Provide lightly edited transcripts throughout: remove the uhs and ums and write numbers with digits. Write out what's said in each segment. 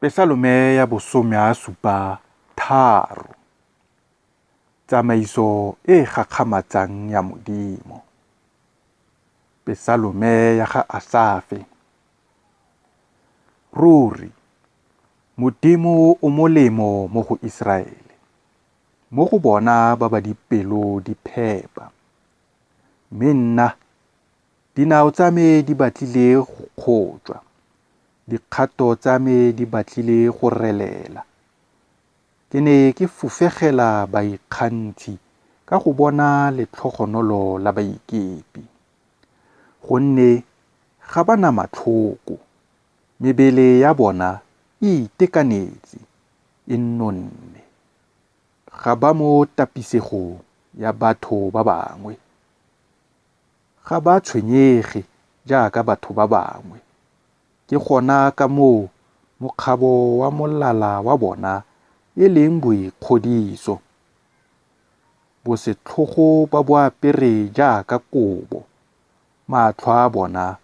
Pesalome ya bosome a supa tharo. Tsamaiso e e gakgamatsang ya Modimo. Pesalome ya ga Asafe. Ruri, Modimo o molemo mo go Iseraele, mo go bona ba ba dipelo di phepa. Mme nna, dinao tsa me di batlile go kgotšwa, dikgato tsa me di batlile go relela. Ke ne ke fufegela baikgantshi ka go bona letlhogonolo la baikepi. Gonne ga ba na matlhoko, mebele ya bona e itekanetse, e nonne. Ga ba mo tapisegong ya batho ba bangwe, ga ba tshwenyege jaaka batho ba bangwe. Ke gona ka moo mokgabo wa molala wa bona e leng boikgodiso. Bosetlhogo ba bo apere jaaka kobo, matlho a bona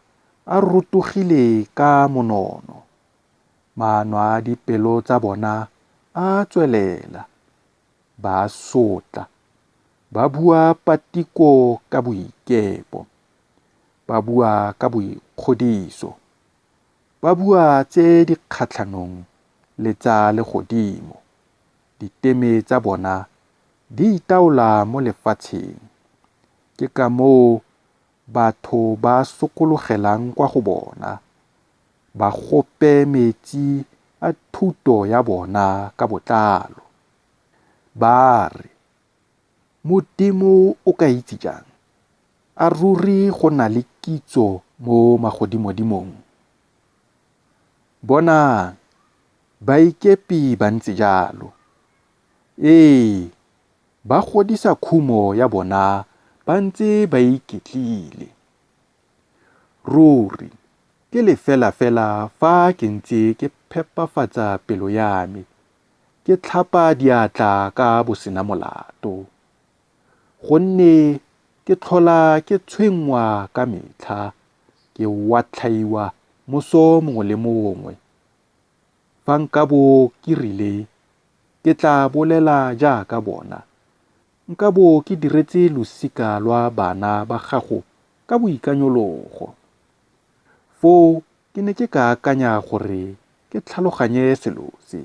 a rotogile ka monono, maano a dipelo tsa bona a a tswelela, ba a sotla, ba bua patiko ka boikepo, ba bua ka boikgodiso, ba bua tse di kgatlhanong le tsa legodimo, diteme tsa bona di itaola mo lefatsheng, ke ka moo batho ba sokologelang kwa go bona, ba gope metsi a thuto ya bona ka botlalo. Ba re, Modimo o ka itse jang? A ruri go na le kitso mo magodimodimong? Bonang, baikepi ba ntse jalo. Ee, ba godisa khumo ya bona ba ntse ba iketlile. Ruri ke lefelafela fa ke ntse ke phepafatsa pelo ya me, ke tlhapa diatla ka bosenamolato. Gonne ke tlhola ke tshwenngwa ka metlha, ke watlhaiwa moso mongwe le mongwe. Fa nka bo ke rile, Ke tla bolela jaaka bona, nka bo ke diretse losika lwa bana ba gago ka boikanyologo. Foo ke ne ke ka akanya gore ke tlhaloganye selo se.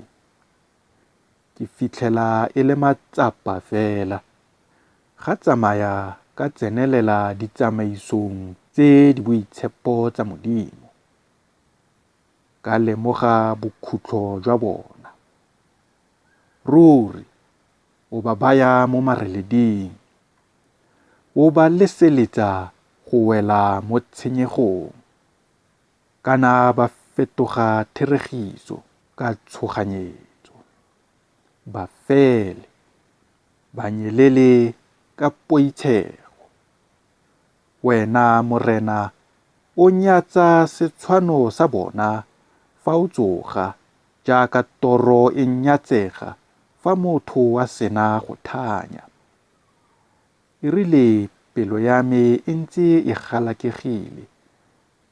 Ke fitlhela e le matsapa fela, ga tsamaya ka tsenelela ditsamaisong tse di boitshepo tsa Modimo, ka lemoga bokhutlo jwa bona. Ruri, o ba baya mo mareleding, o ba leseletsa go wela mo tshenyegong. Kana ba fetoga theregiso ka tshoganyetso, ba fele, ba nyelele ka poitshego. Wena Morena o nyatsa setshwano sa bona fa o tsoga, jaaka toro e nyatsega fa motho a sena go thanya. E rile pelo ya me e ntse e galakegile,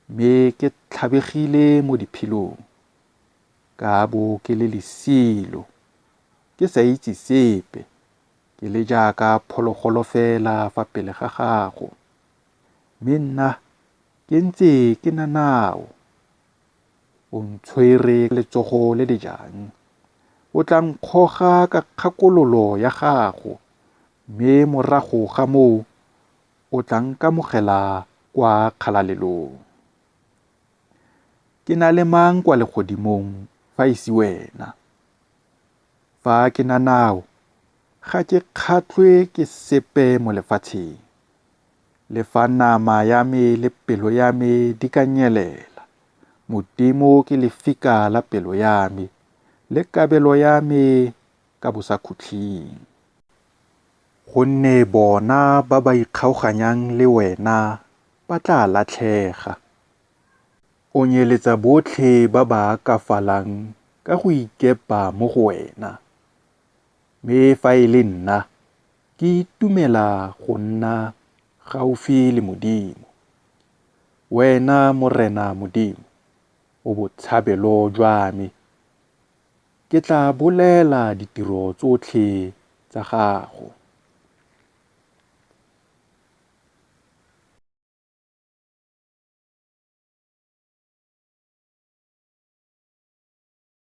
mme ke tlhabegile mo diphelong, ka bo ke le lesilo, ke sa itse sepe, ke le jaaka phologolo fela fa pele ga gago. Mme nna ke ntse ke na nao, o ntshwere letsogo le le jang, o tla nkgoga ka kgakololo ya gago, mme morago ga moo o tla nkamogela kwa kgalalelong. Ke na le mang kwa legodimong fa e se wena? Fa ke na nao, ga ke kgatlhwe ke sepe mo lefatsheng. Le fa nama ya me le pelo ya me di ka nyelela, Modimo ke lefika la pelo ya me le kabelo ya me ka bosakhutleng. Gonne bona ba ba ikgaoganyang le wena ba tla latlhega. O nyeletsa botlhe ba ba akafalang ka go ikepa mo go wena. Mme fa e le nna, ke itumela go nna gaufi le Modimo. Wena Morena Modimo, o botshabelo jwa me. Ke tla bolela ditiro tsotlhe tsa gago.